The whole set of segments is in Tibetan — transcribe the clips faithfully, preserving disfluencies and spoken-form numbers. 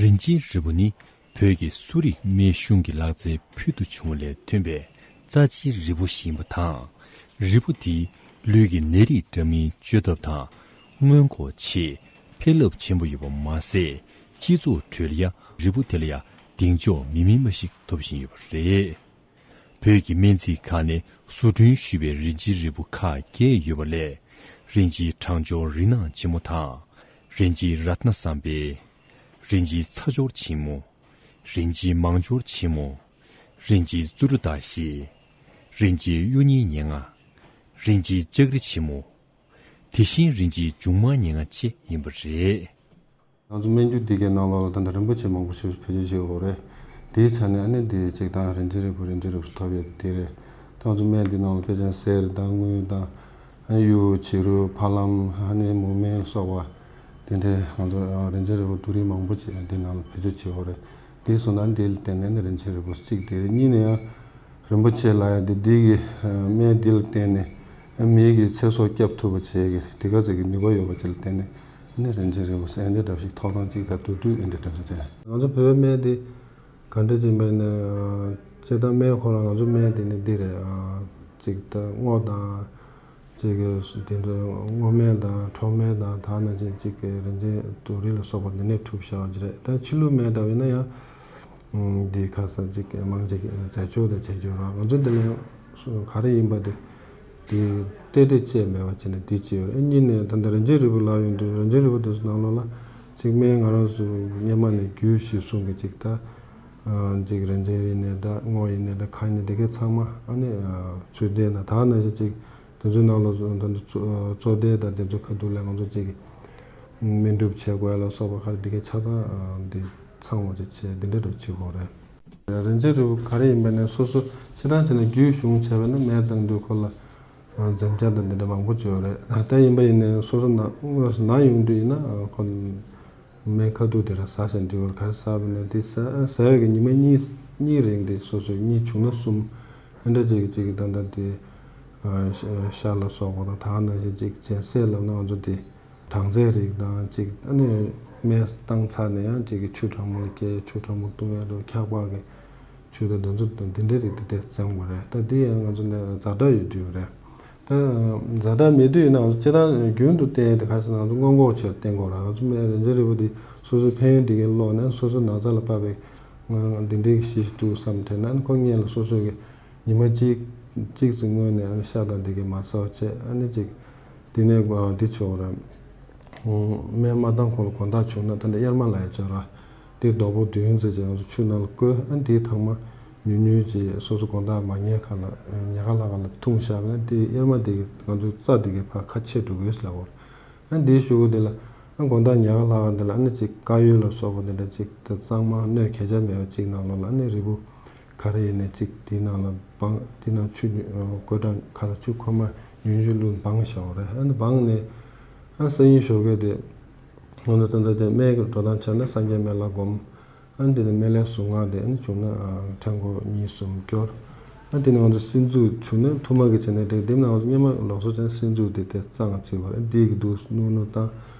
རིན་ཆེན་རིལ་བུ་ནི་བོད་ཀྱི་གསོ་རིག་སྨན་གཞུང་གི་ལག་རྩལ་ཕུལ་དུ་བྱུང་བ་ལས་ཐོན་པའི་རྩ་ཆེའི་རིལ་བུ་ཞིག་ཡིན་པ་དང་། རིལ་བུ་དེས་ལུས་ཀྱི་ནད་རིགས་འདྲ་མིན་བཅོས་ཐབས་དང་། སྔོན་འགོག་ཆེད་ཕན་རླབས་ཆེན་པོ་ཡོད་པ་མ་ཟད། སྤྱི་ཚོགས་ཁྲོད་ལ་ཡང་རིལ་བུ་དེ་ལ་ཡང་གདེང་འཇོག་མི་དམན་པ་ཞིག་ཐོབ་བཞིན་ཡོད་པ་རེད། བོད་ཀྱི་སྨན་རྩིས་ཁང་ནས་བཟོ་སྐྲུན་ཞུས་པའི་རིན་ཆེན་རིལ་བུ་ཁག་བརྒྱད་ཡོད་པ་ལས། རིན་ཆེན་གྲང་སྦྱོར་རིལ་ནག་ཆེན་མོ་དང་། རིན་ཆེན་རཏྣ་བསམ་འཕེལ། རིན་ཆེན་ཚ་སྦྱོར་ཆེན་མོ། རིན་ཆེན་མང་སྦྱོར་ཆེན་མོ། རིན་ཆེན་བཙུན་རུ་དག་ཤེས། རིན་ཆེན་གཡུ་རྙིང་ཉེར་ལྔ། རིན་ཆེན་ལྕགས་རི་ཆེན་མོ། དེ་བཞིན་རིན་ཆེན་འབྱུང་མ་ཉེར་ལྔ་བཅས་ཡིན་པ་རེད། ང་ཚོ་སྨན་རྒྱུ་འདི་གའི་ནང་ལོགས་ལ་ད་ལྟ་རིན་པོ་ཆེ་མང་པོ་ཞིག་བེད་སྤྱོད་བྱེད་དགོས་རེད། དེའི་ཆ་ནས་ཨ་ནི་འདི་གཅིག་དང་རིན་ཆེན་རིལ་བུ་རིན་ཆེན་རིལ་བུ་ཐོབ་ཡས་དེ་རེད། ད་ང་ཚོ་སྨན་འདི་ནང་ལ་དཔེ་ཅན་གསེར་དང་དངུལ་དང་། ཨ་གཡུ་བྱི་རུ་ཕ་ལམ་ཨ་ནི་མུ་མེན་ལ་སོགས་པ་དེ་འདྲའི་ང་ཚོ་རིན་ཆེན་རིལ་བུ་བསྡུ་རིགས་མང་པོ་ཅིག་འདི་ནང་ལ་བེད་སྤྱོད་བྱེད་དགོས་རེད། དེ་སོང་ན་འདི་ལ་བརྟེན་ནས་ནི་རིན་ཆེན་རིལ་བུ་གཅིག་དེ་རེད། གཉིས་ནས་ཡང་རིན་པོ་ཆེ་ལ་ཡང་འདི་འདི་གི་སྨན་འདི་ལ་བརྟེན་ནས་མི་གི་ཚེ་སྲོག་སྐྱབས་ཐུབ་པ་བྱེད་ཀྱི་དེ་ག་ཚོད་ཀྱི་ནུས་པ་ཡོད་པ་ཅིག་ལ་བརྟེན་ནས་ནི་རིན་ཆེན་རིལ་བུ་ཟེར་འདི་འདྲ་ཞིག་ཐོབ་ཐང་གཅིག་དང་བསྡུར་དུས་འདི་འདྲ་ཞིག་རེད། ང་ཚོ་བོད་པའི་སྨན་འདི་ག་འདྲ་ཅིག་མེད་ནས་སྤྱིར་བཏང་སྨན་ཁོ་རང་ང་ཚོ་སྨན་འདི་ནི་འདི་རེད། གཅིག་ད་སྔོ་དང་། གཅིག་གི་དེ་ཚོ་སྔོ་སྨན་དང་ཁྲོག་སྨན་དང་དག་ནང་བཞིན་གཅིག་གི་རིན་ཆེན་དུག་རིལ་ལ་སོགས་པ་འདི་ནས་གྲུབ་བཞག་པ་ཅིག་རེད། ད་ཕྱི་ལུགས་སྨན་འདྲ་བ་ཡིན་ན་ཡང་འདི་ཁ་སང་གཅིག་གི་མང་ཆེ་གི་རྫས་སྦྱོར་དང་བྱེད་རྒྱུ་རེད། ང་ཚོ་འདི་ལ་ཡང་ག་རེ་ཡིན་པ་དེ་དེ་སྤྲེལ་སྤྲེལ་བཅས་མེད་པ་བྱས་ནས་དེ་བྱེད་ཡོད་རེད། གཉིས་ནས་ད་ལྟ་རིན་ཆེན་རིལ་བུ་ལབ་ཡོང་དུས་རིན་ཆེན་རིལ་བུ་དེ་ཚོ་ནང་ལོགས་ལ་གཅིག་སྨན་ང་རང་ཚོ་སྔོན་མ་ནས་རྒྱུད་བཞི་གསུང་གི་གཅིག་ད་གཅིག་རིན་ཆེན་ཡིན་ནའི་འདྲ་སྔོ་ཡིན་ནའི་འདྲ་གང་ཡིན་ནའི་དེ་གའི་ཚང་མ་ཨ་ནི་ཚུལ་ལྡན་དང་དག་ནང་བཞིན་གཅིག་དེ་ཚོའི་ནང་ལ་ད་ལྟ་གཙོ་གཙོ་བདེ་དང་དེ་ཚོ་ཁ་ཐུག་ལ་ང་ཚོ་གཅིག་སྨན་སྒྲུབ་བྱེད་དགོས་ལ་སོགས་པ་ག་རེ་འདི་གའི་ཆ་ཚང་འདི་ཚང་བ་ཅིག་བྱས་འདི་འདྲ་འགྲོ་བྱེད་དགོས་རེད། རིན་ཆེན་རིལ་བུ་ག་རེ་ཡིན་པ་ནས་སོ་སོ་ཕྱི་ཐང་བྱས་ན་རྒྱུད་གཞུང་བྱས་པ་ན་སྨན་བཏང་དུས་ཁོ་ལ་འཛེམ་བྱ་དང་འདི་འདྲ་མང་པོ་བྱེད་ཡོད་རེད། ད་ཡིན་པ་ཡིན་ནའི་སོ་སོ་ན་དངོས་སུ་ན་ཡོང་དུས་ཡིན་ན་ཁོ་སྨན་ཁ་ཐུག་དེ་ར་ཟ་ཞིང་འབྲི་བར་ག་རེ་ཟ་བ་ནས་དེ་ཟ་ཟ་ཡོད་ཀྱི་ཉི་མ་གཉིས་གཉིས་རིང་དེ་སོ་སོའི་གཉིས་བྱུང་ན་གསུམ་ཨེ་འདྲ་ཅིག་ཅིག་གི་ད་ལྟ་དེ་ཤ་ལ་སོགས་པ་དང་དག་ནང་བཞིན་ཅིག་སྦྱིན་སྲེག་ལབ་ན་ང་ཚོ་དེ་གྲང་ཚལ་རིགས་དང་ཅིག་ཨ་ནི་སྨན་བཏང་ཚར་ནས་ཡང་ཅིག་གི་ཆུ་གྲང་མོ་ལ་བསྐྱལ་ཆུ་གྲང་མོ་བཏུང་ཡ་རུ་འཁྱག་པ་གི་ཆུ་དང་དེ་ཚོ་དང་དེ་འདྲའི་རིགས་དེ་དེ་འཛེམ་དགོས་རེད། ད་དེ་ཡང་ང་ཚོ་ནས་ཛ་དྲག་ཡོད་དུས་རེད། ད་ཛ་དྲག་མེད་དུས་ཡིན་ན་ང་ཚོ་སྤྱིར་བཏང་རྒྱུན་དུ་བསྟེན་དེ་ག་ཟེར་ན་ང་ཚོ་སྔོན་འགོག་ཆེད་བསྟེན་དགོས་རེད། ང་ཚོ་སྨན་རིན་ཆེན་རིལ་བུ་དེ་སོ་སོའི་ཕན་ཡོན་དེ་གའི་ཀློག་ནས་སོ་སོའི་ན་ཚ་ལ་དཔག་པའི་ང་འདི་འདྲའི་གི་ཤེས་ཤིག་འདུག་བསམ་དྲན་ན་ཁོ་སྔོན་ལ་སོ་སོ་གི་ཉི་མ་གཅིག་གཅིག་ཙམ་སྔོན་ནས་ཨ་ནི་ཤ་དང་འདི་གའི་མ་ཟ་བ་བྱས་ཨ་ནི་གཅིག་དེ་ནས་འདི་བྱེད་དགོས་རེད། སྨན་མ་བཏང་གོང་ལ་དགོང་དག་བྱུང་ན་ད་ལྟ་གཡེར་མ་ལ་ཡ་བྱོས་ར། དེ་རྡོག་པོ་བདུན་ཙམ་ཅིག་ང་ཚོ་ཆུ་ནང་ལ་བསྐོལ་ཨ་ནི་དེའི་ཐོག་མ་ཉུང་ཉུང་ཅིག་སོ་སོ་དགོང་དག་མ་ཉལ་ཁ་ལ་ཉལ་ཁ་ལྷག་ཁ་ལ་འཐུང་བཞག་པ་ན་དེ་གཡེར་མ་དེ་གི་ང་ཚོ་རྩ་དེ་གི་ཕར་ཁ་ཕྱེ་འགྲོ་གི་ཡོད་ཟེར་ལབ་པ་རེད། ཨ་ནི་དེའི་གཞུག་གུ་དེ་ལ་ཨ་དགོང་དག་ཉལ་ཁ་ལྷག་ཁ་དེ་ལ་ཨ་ནི་ཅིག་དཀར་ཡོལ་ལ་སོགས་པ་དེ་འདྲ་ཅིག་ད་གཙང་མ་སྣོད་གས་ཆག་མེད་པ་ཅིག་ནང་ལོགས་ལ་ཨ་ནི་རིལ་བུ་ག་རེ་ཡིན་ནའི་ཅིག་དེའི་ནང་ལ་སྦངས་དེའི་ནང་ཆུ་ཉུ་ཨ་བསྐོལ་གྲང་ཁ་ལ་ཆུ་ཁོལ་མ་ཉུང་ཉུང་བླུགས་སྦངས་བཞག་པ་རེད། ཨ་ནི་སྦངས་ནས་ཨ་སང་ཉིན་ཞོགས་ཀས་དེ་ང་ཚོ་ད་ལྟ་དེ་སྨན་གྱི་འགྲོ་སྟངས་ཆ་ན་སངས་རྒྱས་སྨན་བླ་སྒོམ། ཨ་ནི་དེ་ནས་སྨན་བླའི་གཟུངས་སྔགས་དེ་ཨ་ནི་བྱུང་ན་ཕྲེང་སྐོར་གཉིས་གསུམ་སྐྱོར། ཨ་ནི་དེ་ནས་ང་ཚོ་སྲིན་མཛུབ་བྱུང་ན་ཐུར་མ་གི་བྱས་ནས་དེ་དེ་ནས་ང་ཚོ་སྔོན་མ་ལོགས་སུ་བྱས་ན་སྲིན་མཛུབ་དེ་དེ་གཙང་བྱེད་དགོས་རེད། ཨ་ནི་དེ་གི་འདུག་ནུར་ནུར་བཏང་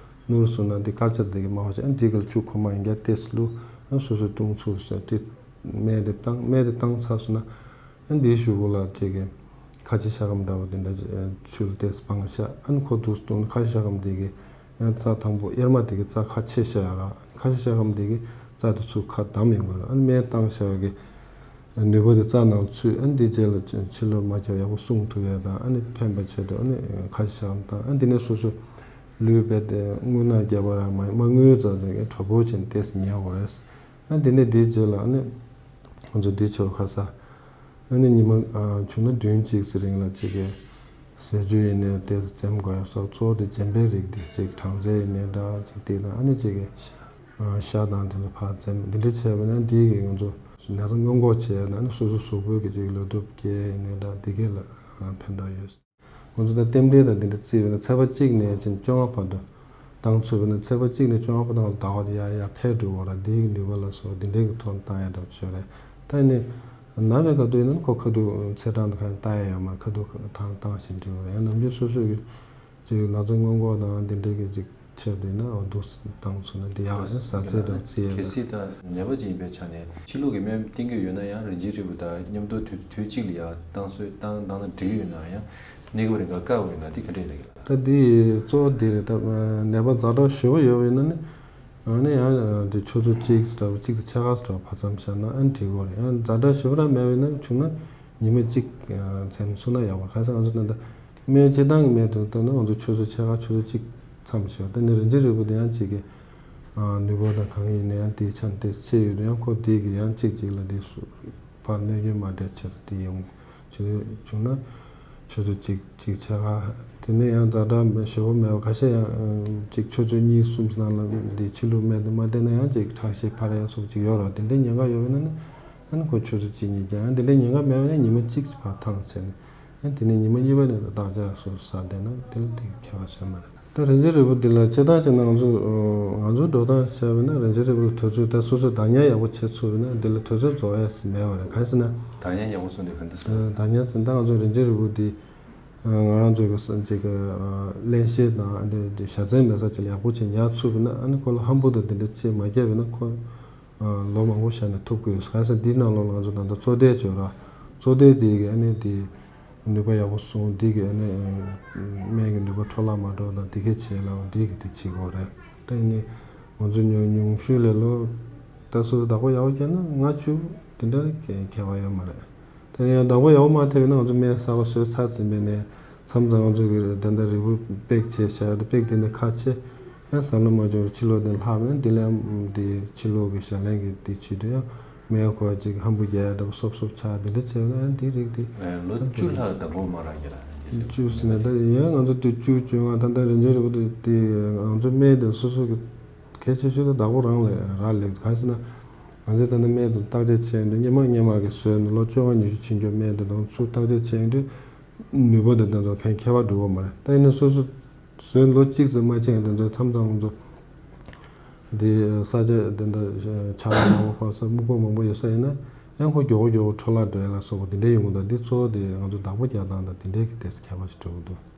ནུར་སོང་ན་དེ་དཀར་ཆ་དེ་གི་མ་བ་བྱས་ཨ་ནི་དེ་གི་ལ་ཆུ་ཁོལ་མ་ཡིན་རྒྱ་ཏེས་བླུགས་ཨ་ནི་སོ་སོའི་བཏུང་ཚུགས་སོ་དེ་སྨན་དེ་བཏང་སྨན་དེ་བཏང་ཚར་སོང་ན། ཨ་ནི་དེའི་གཞུག་གུ་ལ་ཅིག་གི་ཁ་ཆེ་ཤ་སྐམ་འདྲ་བོ་དེ་འདྲ་ཅིག་ཆུ་ལ་ཏེས་སྦངས་ཤ་ཨ་ནི་ཁོ་འདུག་སྟོང་ཁ་ཆེ་ཤ་སྐམ་དེ་གི་ཡང་རྩ་དང་པོ་གཡེར་མ་དེ་གི་རྩ་ཁ་ཆེ་ཤ་ཡ་ར་ཨ་ནི་ཁ་ཆེ་ཤ་སྐམ་དེ་གི་རྩ་དེ་ཚུར་ཁ་བསྡམས་ཡོང་གི་ར་ཨ་ནི་སྨན་བཏང་ཤ་བ་གི་ནུས་པ་དེ་རྩ་ནང་ཚུད་ཨ་ནི་དེ་རྗེས་ལ་ཕྱི་ལོགས་མ་ཁྱབ་ཡག་པོ་སྲུང་ཐུབ་ཡ་དང་ཨ་ནི་ཕན་པ་ཆེད་དུ་ཨ་ནི་ཁ་ཆེ་ཤ་སྐམ་དང་ཨ་ནི་དེ་ནས་སོ་སོ་ལུས་རྦད་དེ་རྔུལ་ནག་རྒྱབ་པ་ར་མ་མ་རྔུལ་ཙམ་ཙམ་གི་གྲོགས་པོ་བྱས་ནས་ཏེས་ཉལ་དགོས་རེད། ཨ་ནི་དེ་ནས་དེའི་རྗེས་ལ་ཨ་ནི་ང་ཚོ་འདི་ཆོ་ཁ་ས། ཨ་ནི་ཉི་མ་ཨ་བྱུང་ན་བདུན་གཅིག་ཙམ་རིང་ལ་གཅིག་གི་ཟས་བཅུད་ཡིན་ནའི་ཏོག་ཙམ་འཛེམ་དགོས་ཡ་སོགས་གཙོ་བོ་དེ་རྗེན་པའི་རིགས་དེ་གཅིག་གྲང་ཟས་ཡིན་ནའི་འདྲ་གཅིག་དེ་དང་ཨ་ནི་གཅིག་གི་ཨ་ཤ་དང་དེ་ཚོ་ཕར་འཛེམ་འདི་འདྲ་བྱས་པ་ན་འདི་གི་ང་ཚོ་ན་ཚ་སྔོན་འགོག་བྱས་ཡ་ན་ཨ་ནི་སོ་སོ་གཟུགས་པོའི་གི་གཅིག་ལོ་དུབ་སྐྱེ་ཡིན་ནའི་འདྲ་འདི་གས་ལ་ཨ་ཕན་ཐོགས་ཡོད། ང་ཚོ་ད་རྟེན་འབྲེལ་དང་འདི་འདྲ་བརྩིས་པ་ན་ཚེས་པ་གཅིག་ནས་ཕྱིན་བཅོ་ལྔ་བར་དུ་བཏང་ཚུད་པ་ན་ཚེས་པ་གཅིག་ནས་བཅོ་ལྔ་བར་དུ་ཟླ་བ་དེ་ཡར་ཡར་འཕེལ་འགྲོ་བ་ར་འདིའི་ནུས་པ་ལ་སོགས་འདི་འདྲའི་གི་ཐོག་ནས་བཏང་ཡ་འདྲ་བྱོས་རེད། ད་ནི་ན་བའི་ཁ་ཐུག་ཡིན་ན་ཁོ་ཁ་ཐུག་ཚེས་གྲངས་དང་གང་ཡང་བལྟ་ཡ་ཡོད་མ་རེད། ཁ་ཐུག་ཐང་བཏང་བཞིན་འགྲོ་བ་རེད། ཡང་ནམ་རྒྱུན་སོ་སོའི་གི་ཅིག་ན་ཚ་སྔོན་འགོག་དང་འདི་འདྲའི་གི་ཅིག་ ཆེད་དུ་ཡིན་ན་འོ་འདུག་བཏང་སོང་ན་འདི་ཡག་ཡིན་ཟ་ཚད་དང་རྩི་ཡས་གལ་སྲིད་ད་ནད་པ་ཅིག་ཡིན་པའི་ཆ་ནས་ཕྱི་ལུགས་ཀྱི་སྨན་བསྟེན་གྱི་ཡོད་ན་ཡང་རིན་ཆེན་རིལ་བུ་དང་མཉམ་དུ་དུས་དུས་གཅིག་ལ་ཡང་བཏང་སྲོལ་བཏང་བཏང་ན་འགྲིག་གི་ཡོད་ན་ཡང་གནས་སྐབས་རིང་ག་བཀག་དགོས་ཡོད་ན་དེ་ག་འདྲས་རེད། ད་འདི་གཙོ་བོ་འདི་རེད། ད་ནད་པ་ཛ་དྲག་ཞེ་པོ་ཡོད་པ་ཡིན་ན་ནི་ཨ་ནི་ཡང་འདི་ཆུ་ཚོད་གཅིག་ཙམ་འདྲ་བོ་གཅིག་དང་ཕྱེད་ཀ་ཙམ་འདྲ་བོ་བར་མཚམས་བཞག་ན་ཨ་ནི་འགྲིག་གི་རེད། ཡང་ཛ་དྲག་ཞེ་པོ་རང་མེད་པ་ཡིན་ན་བྱུང་ན་ཉི་མ་གཅིག་མཚམས་སོང་ན་ཡག་པ་རེད། གང་ཟེར་ང་ཚོ་ད་ལྟ། སྨན་སྤྱིར་བཏང་གི་སྨན་དེ་ལྟར་ན་ང་ཚོ་ཆུ་ཚོད་ཕྱེད་ཀ་ཆུ་ཚོད་གཅིག་མཚམས་ཞེས་པ་དེ་ནི་རིན་ཆེན་རིལ་བུ་དེ་ཡང་གཅིག་གི་ནུས་པ་དང་གང་ཡིན་ན་ཡང་དེའི་ཆ་ནས་དེ་ཆེ་ཡོད་དུས་ཡང་ཁོ་དེ་གི་ཡང་གཅིག་གཅིག་ལ་དེ་སུ་ཕར་གནོད་སྐྱོན་མ་འདྲ་ཆེར་དེ་ཡོང་ཆུ་ཚོད་བྱུང་ན་ཆུ་ཚོད་གཅིག་གཅིག་ཕྱེད་ཀ་དེ་ནས་ཡང་ཛ་དྲག་ཞེ་པོ་མེད་པ་ཁ་ཤས་ཡང་གཅིག་ཆུ་ཚོད་གཉིས་གསུམ་ནང་ལ་དེ་ཕྱི་ལུགས་སྨན་དེ་མ་བསྟེན་ན་ཡང་གཅིག་ཁྲག་ཤེད་འཕར་ཡ་སོགས་གཅིག་ཡོད་རེད། དེ་འདྲའི་ཉེན་ཁ་ཡོད་པ་ཡིན་ན་ནི། ཨ་ནི་ཁོ་ཆུ་ཚོད་གཅིག་གཉིས་ཀྱང་ཨ་དེ་འདྲའི་ཉེན་ཁ་མེད་པ་ཡང་ཉི་མ་གཅིག་ཕར་ཐང་ཟེར་ནས་ཨ་དེ་ནས་ཉི་མ་གཉིས་པ་ནས་བདག་ཅག་སོ་སོ་ཟ་བསྡད་ན་དེ་ལ་དེ་ཁྱད་པར་ཞིག་མ་རེད། ད་རིན་ཆེན་རིལ་བུ་འདི་ལ་སྤྱིར་བཏང་བྱས་ན་ང་ཚོ་ང་ཚོའི་འགྲོ་སྟངས་བྱས་པ་ན་རིན་ཆེན་རིལ་བུ་ལ་དུས་ཚོད་ད་སོ་སོས་བདག་ཉར་ཡག་པོ་བྱེད་ཚུགས་པ་ན་འདི་ལ་དུས་ཚོད་རྫོགས་ཡས་མེད་པ་རེད། གང་ཟེར་ན། བདག་ཉར་ཡག་པོ་སོང་དུས་ག་འདྲ་སོང་། བདག་ཉར་ཟེར་ད་ང་ཚོ་རིན་ཆེན་རིལ་བུ་འདི་ང་རང་ཚོ་གི་ཅིག་གི་བརླན་གཤེར་དང་ཨ་འདི་བཞའ་ཚན་མེད་ས་ཅིག་ལ་ཡག་པོ་བྱས་ཉར་ཚུགས་པ་ན་ཨ་ནི་ཁོ་ལ་ཧམ་པ་དང་འདི་འདྲ་ཅིག་མ་བརྒྱབ་པ་ན་ཁོ། ལོ་མང་པོ་བཞག་ནས་ཐུབ་དགོས། གང་ཟེར་འདིའི་ནང་ལོགས་ལ་ང་ཚོ་ད་ལྟ་བཙོ་དེ་བྱོས་ར། བཙོ་དེ་དེ་གི་ཨ་ནི་དེ་ནུས་པ་ཡག་པོ་སོང་དེ་གི་ཨ་ནི་སྨན་གི་ནུས་པ་འཕྲོ་བརླག་མ་འགྲོ་དང་དེ་གི་བྱས་ལ་དེ་གི་དེ་བྱེད་དགོས་རེད། ད་ཨ་ནི་ང་ཚོ་ཉུང་ཉུང་ཤོས་ལས་ལོ་ད་སོ་སོ་བདག་པོ་ཡག་པོ་བརྒྱབ་ན་ལྔ་བཅུ་དེ་འདྲ་ཁྱད་པར་ཡོད་མ་རེད། དེ་ཡང་བདག་པོ་ཡག་པོ་མ་ཐེབས་ན་ང་ཚོ་སྨན་གསར་པ་བཟོས་ཚར་ཟིན་པའི་ནས་མཚམས་མཚམས་ང་ཚོ་གི་ད་ལྟ་རིལ་བུ་པེག་བྱས་བཞག་ཡོད་དེ་པེག་དེ་ནས་ཁ་ཕྱེ་ཡང་ཟ་ལ་མ་བྱུང་ཕྱི་ལོགས་དེ་ལྷག་ནས་དེ་ལས་དེ་ཕྱི་ལོགས་གི་ཞལ་ལན་གི་དེ་བྱེད་དུས་ཡང་སྨན་ཁོ་ཅིག་ཧམ་པོ་རྒྱག་ཡ་འདྲ་པོ་སོབ་སོབ་ཆགས་དེ་འདྲ་བྱས་ན་ཡང་དེ་རིགས་དེ་ལོ་བཅུ་ལྷག་བདག་པོ་མ་རག་གི་ར་བཅུ་ཟིན་ནས་ད་ཡང་ང་ཚོ་དེ་བཅུ་བཅོ་ལྔ་ད་ལྟ་རིན་ཆེན་རིལ་བུ་དེ་དེ་ང་ཚོ་སྨན་དེ་སོ་སོ་གི་གལ་ཆེ་ཤོས་དེ་བདག་པོ་རང་ལས་རག་ལས་གང་ཟེར་ན། ང་ཚོས་ད་ནི་སྨན་དང་བརྟག་དཔྱད་བྱས་དུས་སྔོན་མ་སྔོན་མ་གི་བཟོས་ནས་ལོ་བཅོ་ལྔ་ཉི་ཤུ་ཕྱིན་རྒྱུ་སྨན་དེ་དང་ཚུར་བརྟག་དཔྱད་བྱས་དུས་ནུས་པ་དང་དེ་ཚོ་གང་ཁྱད་པར་འགྲོ་གི་མ་རེད། ད་ཡིན་ན་སོ་སོ་བཟོས་ལོ་གཅིག་ཙམ་མ་ཕྱིན་དེ་ཚོ་མཚམས་མཚམས་ང་ཚོ་འདི་ས་ཆ་དེ་འདྲ་ཆར་པ་མང་པོ་ཕོག་ས་སྨུག་པ་མང་པོ་ཡོད་ས་ཡིན་ན་ཡང་ཁོ་མགྱོགས་པོ་མགྱོགས་པོ་འཕྲོ་བརླག་འགྲོ་ཡ་ལ་སོགས་པ་དེ་འདྲ་ཡོང་གི་འདུག་འདི་གཙོ་བོ་དེ་ང་ཚོ་བདག་པོ་རྒྱག་སྟངས་དང་དེ་འདྲའི་གི་དེ་ཁྱད་པར་ཞིག་འགྲོ་གི་འདུག